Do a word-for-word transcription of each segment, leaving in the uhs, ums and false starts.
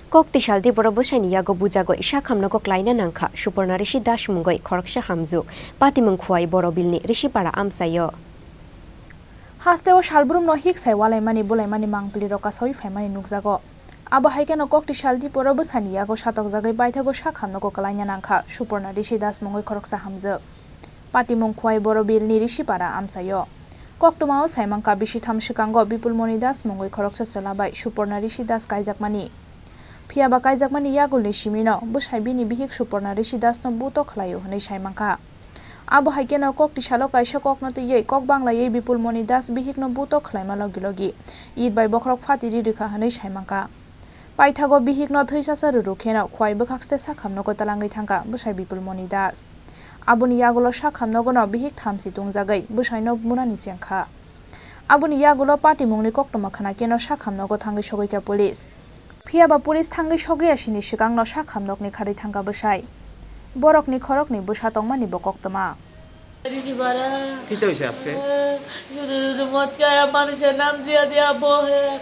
Kok tisal Tipra bwsaini yago bujagwi sakhamno kok laina nangkha Suporna Rishi Das mungwi khoroksa hamjwk, patimung Khwai Boro Bilni Rishipara amchaio. Hasteo salbrumno hik sai walaimani bulaimani mangpili rok kasawi phaimani nukjago. Abo hai kheno kok tisal Tipra bwsani yago satokjagwi paithago sakhamno kok laina nangkha Suporna Rishi Das mungwi khoroksa hamjwk. Patimung Khwai Boro Bilni Rishipara amchaio. Koktwmao saimangkha bisi tham swkango Bipul Moni Das mungwi khoroksa chwla bai Suporna Rishi Das kaijakmani. Phiyaba kaijakmani yagulni simino bwsai bini bihik Suporna Rishi Dasno buto khlaio hwnwi saimangkha. Abo hai kheno kok tisalo kaisa kokno twiwi kok banglaiwi Bipul Moni Das bihikno buto khlaima logi logi it bai bokhorok phatiri rwkha hwnwi saimangkha. Paithago bihikno thwisasa rwrwk kheno Khwai bwkhakste sakhamno kwtalangwi thangkha bwsai Bipul Moni Das. Aboni yagulo sakhamnogono bihik thamchi tungjagwi bwsaino munani chengkha. Aboni yagulo patimungni koktwma khna kheno sakhamnogo thangwi sogwikha police. Phiyaba police thangwi sogwi asini swkangno sakhamnokni kharwi thangkha bwsai. Borokni khoroknwi bwsa tongmani bo koktwma. Kita hoise ajke? Sudu sudu mot khaya manushe nam diya diya bohe.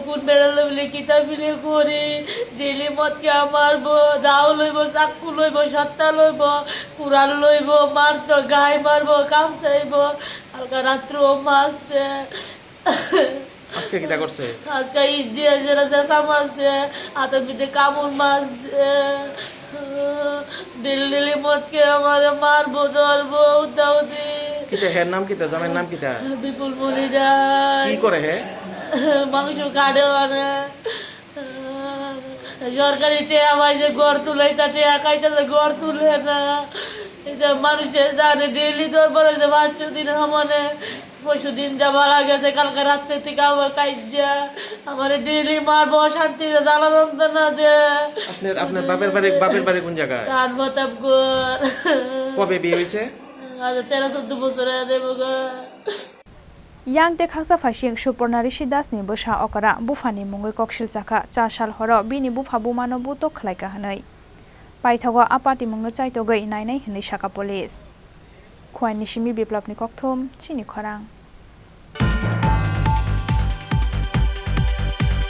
Kun bera lobile kita bile kori. Daily mot khaya marbo, dao loibo, chakku loibo, satta loibo, kural loibo, marto, gai marbo, kam saibo. Alka ratro mas se. Ajke kita korse? Ajke ijje jera jesa marse, ato bide kamul marse. Daily daily mot khaya amare marbo, dorbo, uda udi. Kita her nam kita, jamai nam kita? Bipul Moni Das. Ki kore he? Mangso kade ane. Sorkari tea bai je gor tulai ta tea kaita je gor tule na. Ita manushe jane daily dorbar je pancho din hamane. Poisu din jaba lage se kalka ratte thik abo kaijja. Amare daily marbo shanti je dala dantana de. আপনার আপনার বাপের বাড়ি বাপের বাড়ি কোন জায়গায়? Kan Pratapgarh. কবে বিয়ে হয়েছে? Ajo tero choddo bojor ade boga. Yang tei khaksa phaising Suporna Rishi Das ni bwsa okra buphani mungwi koksil chakha, cha sal horo bini bupha bumano butok khlaikha hwnwi. Paithago a patimungno chaitogwi nainai hwnwi sakha police. Khwai ni simi Biplopni kokthum, chini khorang.